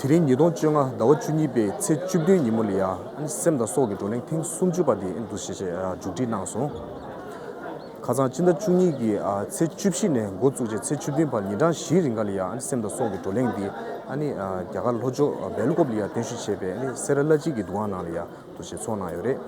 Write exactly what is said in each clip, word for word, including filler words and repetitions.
དེ་རིང་ཉིས་སྟོང་བཅོ་ལྔ་ཟླ་བ་བཅུ་གཉིས་པའི་ཚེས་བཅུ་བདུན་ཉིན་མོ་ལ་ཡ་ཨ་ནི་སེམས་དང་སྲོག་གི་བགྲོ་གླེང་ཐེངས་སུམ་ཅུ་པ་དེ་ཨ་ནི་འདུག་སེ་བྱས་བྱས་མཇུག་སྒྲིལ་གནང་སོང་། ཁ་སང་སྤྱི་ཟླ་བཅུ་གཉིས་ཀྱི་ཨ་ཚེས་བཅུ་བཞི་ནས་འགོ་བཙུགས་བྱས་ཚེས་བཅུ་བདུན་བར་ཉིན་གྲངས་བཞིའི་རིང་ག་ལ་ཡ་ཨ་ནི་སེམས་དང་སྲོག་གི་བགྲོ་གླེང་འདི་ཨ་ནི་ཨ་རྒྱ་གར་ལྷོ་ཕྱོགས་ཨ་སྦེལ་ཀོབ་ལ་ཡ་གདན་ཞུ་བྱས་པའི་ཨ་ནི་སེ་ར་བླ་སྤྱི་གི་འདུ་ཁང་ནང་ལ་ཡ་འདུག་སེ་ཚོགས་གནང་ཡོད་རེད།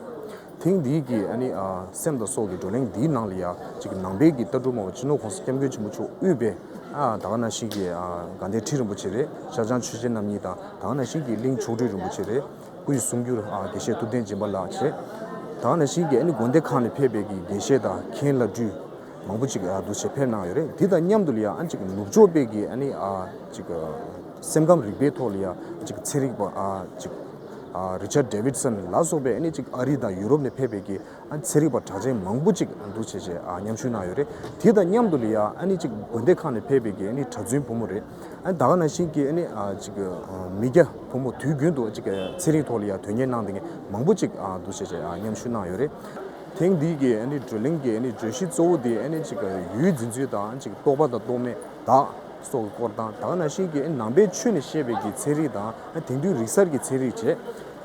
ཐེངས་འདིའི་གི་ཨ་ནི་ཨ་སེམས་དང་སྲོག་གི་བགྲོ་གླེང་འདིའི་ནང་ལ་ཡ་གཅིག་ནང་པའི་གི་ལྟ་གྲུབ་སྨྲ་བ་སྤྱི་ནོར་༸གོང་ས་༸སྐྱབས་མགོན་ཆེན་པོ་མཆོག་དབུས་པའི་ཨ་ད་ག་ནང་བཞིན་གྱི་ཨ་དགའ་ལྡན་ཁྲི་རིན་པོ་ཆེ་རེད། ཤར་བྱང་ཆོས་རྗེ་རྣམ་གཉིས་དང་ད་ག་ནང་བཞིན་གྱི་གླིང་མཆོག་སྤྲུལ་རིན་པོ་ཆེ་རེད། སྐུ་ཡི་གསུང་སྒྱུར་ཨ་དགེ་བཤེས་ཐུབ་བསྟན་སྦྱིན་པ་ལགས་བྱས། ད་ག་ནང་བཞིན་གྱི་ཨ་ནི་དགོན་སྡེ་ཁག་ནས་ཕེབས་པའི་གི་དགེ་བཤེས་དང་མཁན་བླ་སྤྲུལ་མང་པོ་ཅིག་ཨ་འདུག་སེ་ཕེབས་གནང་ཡོད་རེད། དེ་དང་མཉམ་དུ་ལ་ཡ་ཨ་ཅིག་ནུབ་ཕྱོགས་པའི་གི་ཨ་ནི་ཨ་ཅིག་སེམས་ཁམས་རིག་པའི་ཐོག་ལ་ཡ་ཅིག་ཚན་རིག་པ་ཨ་ཅིག་ཨ་རི་ཆར་ཌེ་ཝིད་སན་ལ་སོགས་པའི་ཨ་ནི་ཅིག་ཨ་རི་དང་ཡུ་རོབ་ནས་ཕེབས་པའི་གི་ཨ་ཚན་རིག་པ་གྲགས་ཅན་མང་པོ་ཅིག་འདུག་བྱས་བྱས་ཨ་མཉམ་ཞུགས་གནང་ཡོད་རེད། དེ་དང་མཉམ་དུ་ལ་ཡ་ཨ་ནི་ཅིག་དགོན་སྡེ་ཁག་ནས་ཕེབས་པའི་གི་ཨ་ནི་གྲྭ་བཙུན་བུ་མོ་རེད། ཨ་ནི་ད་ག་ནང་བཞིན་གྱི་ཨ་ནི་ཨ་ཅིག་ཨ་མི་སྐྱ་བུ་མོ་དུས་རྒྱུན་དུ་ཨ་ཅིག་ཚན་རིག་ཐོག་ལ་ཡ་དོན་གཉེར་གནང་བསྡད་མཁན་མང་པོ་ཅིག་ཨ་འདུག་བྱས་བྱས་ཨ་མཉམ་ཞུགས་གནང་ཡོད་རེད། ཐེངས་འདིའི་གི་ཨ་ནི་བགྲོ་གླེང་གི་ཨ་ནི་བརྗོད་གཞི་གཙོ་བོ་དེ་ཨ་ནི་ཅིག་ཡུལ་འཛིན་ཚུལ་དང་ཅིག་རྟོགས་པ་དང་རྟོགས་མེད་བདག་སོགས་ཀྱི་སྐོར་དང་ད་ག་ནང་བཞིན་གྱི་ཨ་ནི་ནང་པའི་ཆོས་ནས་བཤད་པའི་གི་ཚན་རིག་དང་ཨ་ནི་དེང་དུས་རིག་གསར་གྱི་ཚན་རིག་བཅས་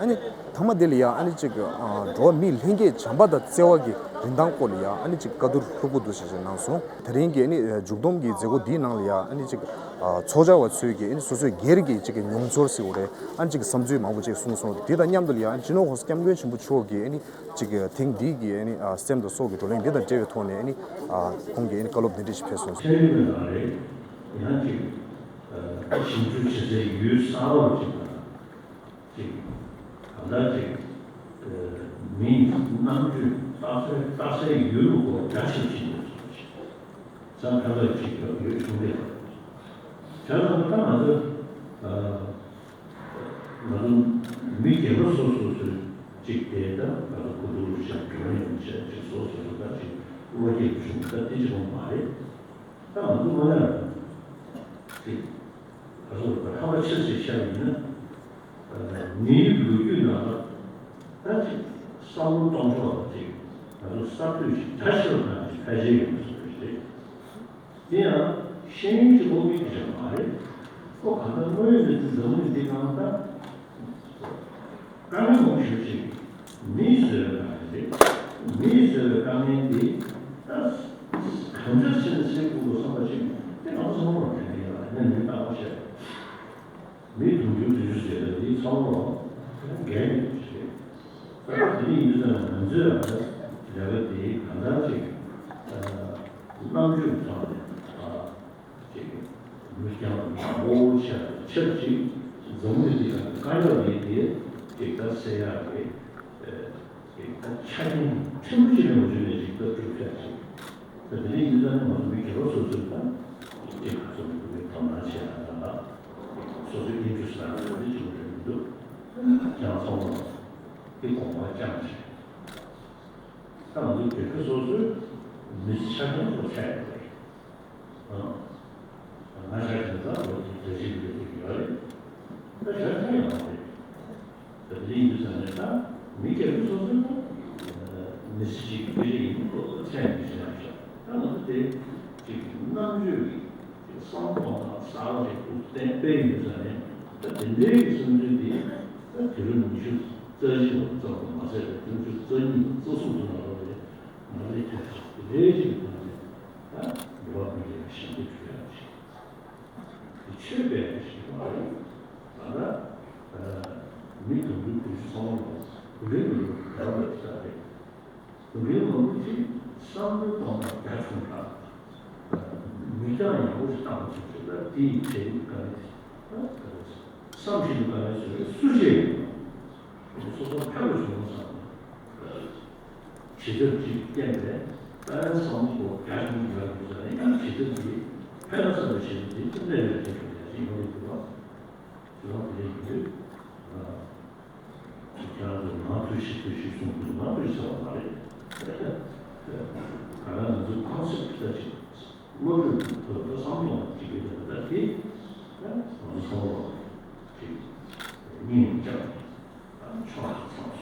ཨ་ནི་ཐ་མ་དེ་ལ་ཡ་ཨ་ནི་ཅིག་ཨ་འགྲོ་བ་མིའི་ལྷན་སྐྱེས་བྱམས་པ་དང་བརྩེ་བ་གི་རིན་ཐང་སྐོར་ལ་ཡ་ཨ་ནི་ཅིག་བཀའ་བསྡུར་ལྷུག་པོ་འདུག་བྱས་བྱས་གནང་སོང་། དེ་རིང་གི་ཨ་ནི་མཇུག་བསྡོམས་ཀྱི་མཛད་སྒོ་འདིའི་ནང་ལ་ཡ་ཨ་ནི་ཅིག་ཨ་ཚོགས་བཅར་བ་ཚོས་ཀྱི་ཨ་ནི་སོ་སོའི་སྒེར་གྱི་ཅིག་གི་མྱོང་ཚོར་ཟེར་དགོས་རེད། ཨ་ནི་ཅིག་བསམ་ཚུལ་མང་པོ་ཅིག་གསུངས་སོང་། དེ་དང་མཉམ་དུ་ལ་ཡ་ཨ་ནི་སྤྱི་ནོར་༸གོང་ས་༸སྐྱབས་མགོན་ཆེན་པོ་མཆོག་གིས་ཨ་ནི་ཅིག་ཐེངས་འདིའི་གི་ཨ་ནི་ཨ་སེམས་དང་སྲོག་གི་བགྲོ་གླེང་འདི་དང་འབྲེལ་བའི་ཐོག་ནས་ཨ་ནི་ཨ་ཁོང་གིས་ཨ་ནི་བཀའ་སློབ་འདི་འདྲ་ཞིག་ཕེབས་སོང་། ཚན་རིག་པའི་ནང་རེད། ཡང་ཅིག་ཨ་ཞིབ་འཇུག་བྱེད་སའི་ཡུལ་གསར་པ་ཅིག་དང་། ཅིག་གང་ལྟར་ཅིག་ཨ་མིའི་རྣམ་དཔྱོད་བརྟག་སའི་བརྟག་སའི་ཡུལ་སྐོར་རྒྱ་ཆེ་ཞིག་ཡོད་སོང་ཞིག་བསམ་ཁ་ལག་ཅིག་ཡོད་བྱུང་སྟེ། བྱས་ཙང་ད་ང་ཚོ་ཨ། ང་ཚོ་མི་སྒེར་པ་སོ་སོ་སོས་གཅིག་དེ་ད་ང་ཚོ་ཁུ་བསྡུ་བྱས་གྲོན་ཡོང་བྱས་གཅིག་སོ་སོ་སོ་ད་གཅིག་བློ་སྐྱེད་བྱུང་ད་དེ་གཅིག་པོ་མ་རེད། ད་ང་ཚོ་དངོས་གནས་གཅིག་ང་ཚོ་ཧ་པ་ཆེ་ཆེ་བཤད་ཡིན་ན་མིའི་ལོ་རྒྱུས་ནང་ལ་ད་གཅིག་བསམ་བློ་གཏོང་ཕྱོགས་ལ་གཅིག་ང་ཚོ་གསར་གཏོད་ཞིག་རྒྱ་ཆེ་བ་གནང་ཞིག་ཕལ་ཆེར་ཡོང་སོང་རེད། དེ་ཡང་ཤེས་ཡོན་གྱི་སློབ་ཡོན་དེ་ཅང་མ་རེད། ཁོ་གང་ལྟར་དངོས་ཡོད་གནས་ཚུལ་འཛམ་བུ་གླིང་འདིའི་ནང་ད་དཀའ་ངལ་མང་པོ་ཞེ་པོ་ཅིག་མིས་བཟོས་པའི་དཀའ་ངལ་རེད། མིས་བཟོས་པའི་དཀའ་ངལ་འདི་ད་གང་འདྲ་བྱས་ནས་སེལ་དགོས་འདུག་བསམ་པ་ཅིག་དེ་ང་ཚོ་ཚང་མ་ལ་དྲན་གྱི་ཡོད་ལ་ངས་མི་རྟག་པ་བཤད། མི་དུང་ཕྱུར་བདུན་ཅུ་ཟེར་བ་འདི་ཚང་མ་ལ་འགན་ཡོད་པ་ཞིག་རེད། ད་དེ་ནི་ཡིན་ཙང་ང་ཚོས་ལས་ཀ་འདི་གང་འདྲ་ཅིག་རྣམ་དཔྱོད་ཐོག་ནས་ཅིག་མི་རྐྱང་མང་པོ་ཆེ་ཆེར་ཅིག་འཛོམས་ནས་འདི་དང་དཀའ་ལས་འདི་དེ་ཅིག་ད་སེལ་ཡག་གི་ད་ཆ་རྐྱེན་ཕྲན་བུ་ཅིག་ལས་མ་བྱུང་ནས་ཅིག་ད་གྲུབ་ཆ་ཅིག་ད་དེ་ནི་ཡིན་ཙང་ནི་ང་ཚོ་མི་སྒེར་པ་སོ་སོས་ད་ཅིག་ག་ཚོད་མི་དགོས་པའི་དོ་སྣང་བྱེད་ཡག་དང་། སོ་སོའི་ཀུན་སྤྱོད་གསར་པ་དེ་བྱུང་འགྲོ་མི་འདུག་ཡང་ཚང་མ་དེ་དགོངས་པ་བཅངས་བྱས། ད་ང་ཚོའི་བོད་པ་སོ་སོའི་མི་ཚེ་ཆ་རྐྱེན་ཐོག་ཆགས་ཡོད་རེད། ང་ཆ་རྐྱེན་ད་ལོ་དེ་རེ་ཞིག་ལས་ཐུབ་ཡོད་རེད། ད་ཆ་རྐྱེན་ཡང་རེད། ད་དེ་ཡིན་དུས་ཙང་ནས་ད་མི་སྒེར་པ་སོ་སོའི་མི་ཚེ་གཅིག་སྤེལ་རེས་ཡིན་པ་ཚད་ཡིན་ཞེས་ན་ཤོག་ད་ང་ཚོ་དེ་གཅིག་རྣམ་དཔྱོད་ཀྱི་བསམ་སྟངས་དང་གསར་བ་ཞིག་ཏུ་གཏན་སྤེལ་ཡོད་ཙང་ནས་ད་དེ་འདྲའི་གི་བསམ་ཚུལ་དེ་ད་དུས་རབས་ཉི་ཤུ་རྩ་གཅིག་ལ་བརྩམས་པ་མ་ཟད་པའི་བདུན་ཅུ་རྩ་གཉིས་དང་རྩ་གསུམ་དུ་ན་ལོ་རེ་ང་ཚོའི་ཐད་ཀྱི་དེ་འདྲའི་ཅིག་གི་ཐོག་ནས་ད་འགྲོ་བ་མི་རིགས་ལ་ཞབས་འདེགས་ཞུ་ཡག་ཅིག་ཆོས་པའི་ཞིག་མ་རེད། ད་ལྟ་མི་དུང་ཕྱུར་བདུན་ཅུ་ཚང་མ་ལ་བུ་ལོན་མི་ལོ་རྒྱག་པའི་ཆ་རེད། བུ་ལོན་མང་པོ་ཅིག་བསམ་བློའི་གཏོང་སྟངས་རྒྱ་ཆུང་དྲགས། མི་རྐྱང་ཡག་པོ་ཞིག་བཏང་མ་ཐུབ་ཚེ་ད་དེ་ཡི་གྲས་ཀྱི་དཀའ་ངལ་བསམ་བཞིན་དུ་དཀའ་ངལ་བཟོ་བའི་སུ་བྱས་ཡིན་ནམ། སོ་སོ་ཕན་པ་བྱུང་བསམ་ན། བྱེད་ཐབས་ཅིག་བསྟན་པས་ད་ཡང་བསམ་བློ་རྒྱ་ཆུང་ཡོད་པ་ཡིན་ཙང་ཡང་བྱེད་ཐབས་ཀྱིས་ཕན་ན་བསམ་པའི་བྱེད་ཐབས་དེ་ཅི་འདྲ་ཡོད་ཅེས་ཞུ་ཡ་ཅིག་ཡོང་གི་འདུག་བ། དེ་ཡང་དེ་ཡིན་དུས་ཁྱེད་རང་ཚོ་ནང་ཐུག་ཕྱི་ཐུག་ཞིག་གསུང་དུས་ནང་ཐུག་ཟེར་བ་མ་རེད། ད་ལྟ་ང་ཚོའི་ཁོང་སེབ་ད་ཅིག་བློ་གྲོས་ཐོག་ཏུ་བསམ་བློ་ཅིག་ཡོད་པ་ད་དེ་ང་ཚོ་ཚང་མ་ཅིག་སྙིང་བཅངས། ཕྱོགས་ཚང་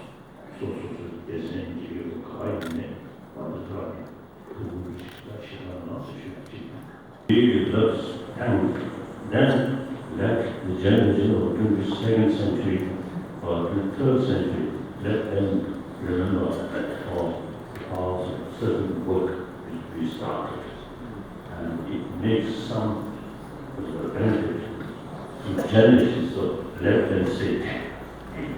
སོ་སོ་སོ་སོའི་སྡེ་ཚན་གྱི་ཡོད་པ་ག་བ་ཡིན་ནའི་དཔལ་འབྱོར་ཐོག་ནས་ཐུགས་ཁུར་ཞིག་ལ་ཞེ་དྲག་གནང་ཟེར་ཞུ་ཡག་གཅིག་དང་། Give us thanks, then let The generation of twenty-second century or twenty-third century, let them remember all how certain work which we started. And it makes some benefit to generations, so let them say thank you.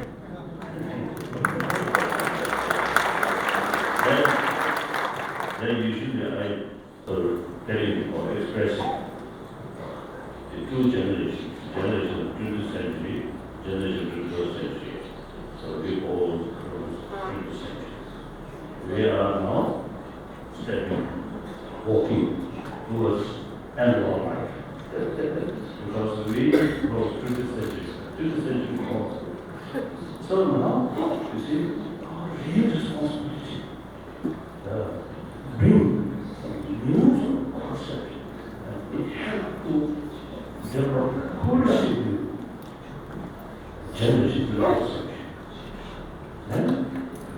Then, then usually I sort of telling or expressing the two generations, generation of twentieth century, generation of twenty-first century. So we all cross twenty-first century. We are now stepping, walking towards end of our life. Because we cross twenty-first century, twenty-first century cross. So now, you see, our real responsibility, uh, bring some new concept and it help to develop holistic view. Generation to generation. Then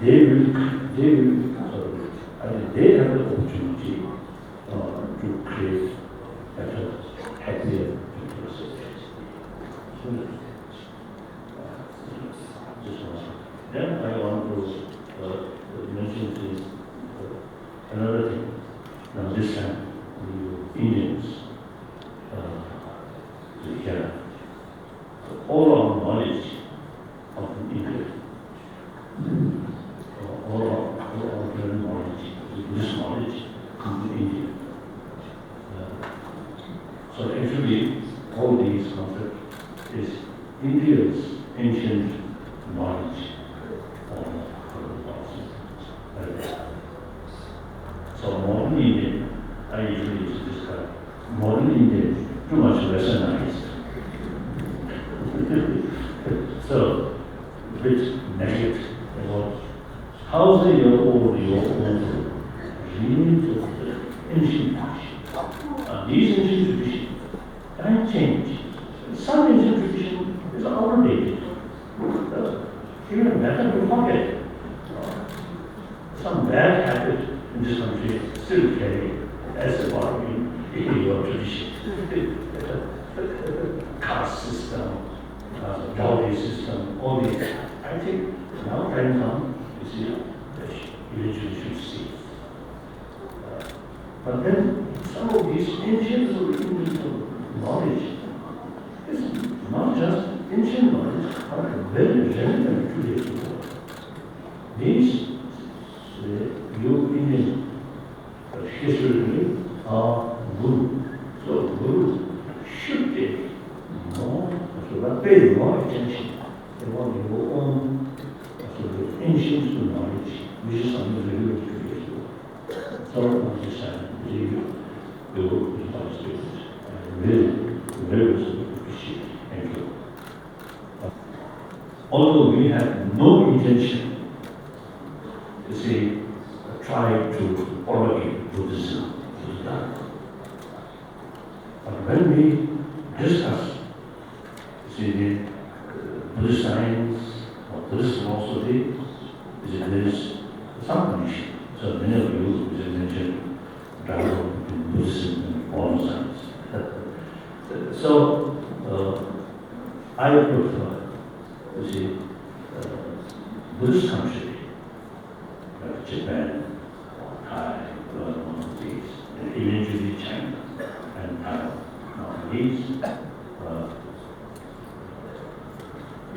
they will, they will, sorry, I mean, they have the opportunity, uh, to create better, happier future. So, uh, just one. Then I want to, uh, mention this, uh, another thing. Now this time, the Indians, uh, they have all our knowledge of India. All our, all our knowledge, this knowledge comes to India. Uh, so actually, all these concepts is India's ancient knowledge of our past. So modern India, I usually use this term, modern India is too much westernized. So, which negates about thousand year old, your own remains of the ancient tradition. And these ancient traditions can change. Some ancient tradition is outdated. Uh, even better to forget. Uh, some bad habit in this country still carry as a part of your tradition. Caste system, uh, dowry system, all these. I think now time come, you see, that eventually should see. Uh, but then some of these ancient sort of Indian sort of knowledge is not just ancient knowledge, but very relevant today to the world. These, uh, you Indian, uh, historically are guru. So guru should take more, so that pay more attention about your own, uh, sort of ancient knowledge, which is something relevant to this world. So, this time, you, you will be participated and very, very much appreciate. Thank you. Although we have no intention to say, try to propagate Buddhism, Buddha, but when we discuss, you see, the, uh, Buddhist science or Buddhist philosophy, you see, there is some connection. So many of you, you mentioned dialogue between Buddhism and modern science. So, uh, I prefer, you see, uh, Buddhist country, like Japan, or Thai, or one of these, and eventually China and Taiwan. Now, these, uh,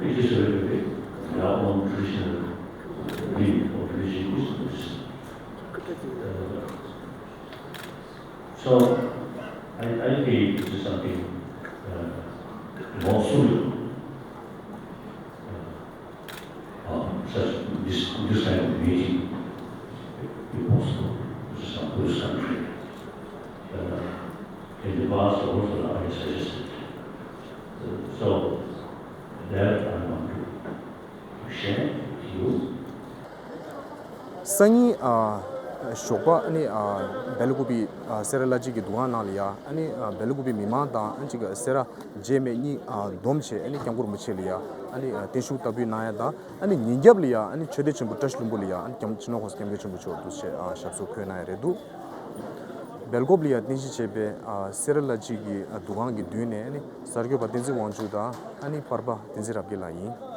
it is a very, their own traditional belief or religion is Buddhism. Uh, So, I, I think this is something, uh, more soon, uh, uh, such this, this kind of meeting be possible. This is some Buddhist country. Uh, in the past also I suggested. Uh, so, that I want to share with you. སང་ཉིན་ཨ་ཞོགས་པ་ཨ་ནི་ཨ་སྦེལ་ཀོབ་པི་ཨ་སེ་ར་ལ་ཇི་གི་འདུ་ཁང་ནང་ལ་ཡ་ཨ་ནི་ཨ་སྦེལ་ཀོབ་པི་མི་མང་དང་ཨ་ནི་ཅིག་སེ་ར་རྗེས་མའི་གཉིས་ཨ་བསྡོམས་བྱས་ཨ་ནི་སྐྱབས་མགོན་རིན་པོ་ཆེ་ལ་ཡ་ཨ་ནི་ཨ་བརྟན་བཞུགས་བསྟར་འབུལ་གནང་ཡ་དང་ཨ་ནི་ཉིན་རྒྱབ་ལ་ཡ་ཨ་ནི་ཆོས་སྡེ་ཆེན་པོ་བཀྲ་ཤིས་ལྷུན་པོ་ལ་ཡ་ཨ་ནི་སྐྱབས་སྤྱི་ནོར་༸གོང་ས་༸སྐྱབས་མགོན་ཆེན་པོ་མཆོག་འདུ་བྱས་ཨ་ཞབས་སོར་འཁོད་གནང་ཡ་རེད་འདུག་སྦེལ་ཀོབ་ལ་ཡ་རྟེན་གཞི་བྱས་པའི་ཨ་སེ་ར་ལ་སྤྱི་གི་ཨ་འདུ་ཁང་གི་མདུན་ནས་ཨ་ནི་གསར་འགོད་པ་བསྟན་འཛིན་དབང་ཕྱུག་དང་ཨ་ནི་པར་པ་བསྟན་འཛིན་རབ་རྒྱས་ལགས་ཡིན།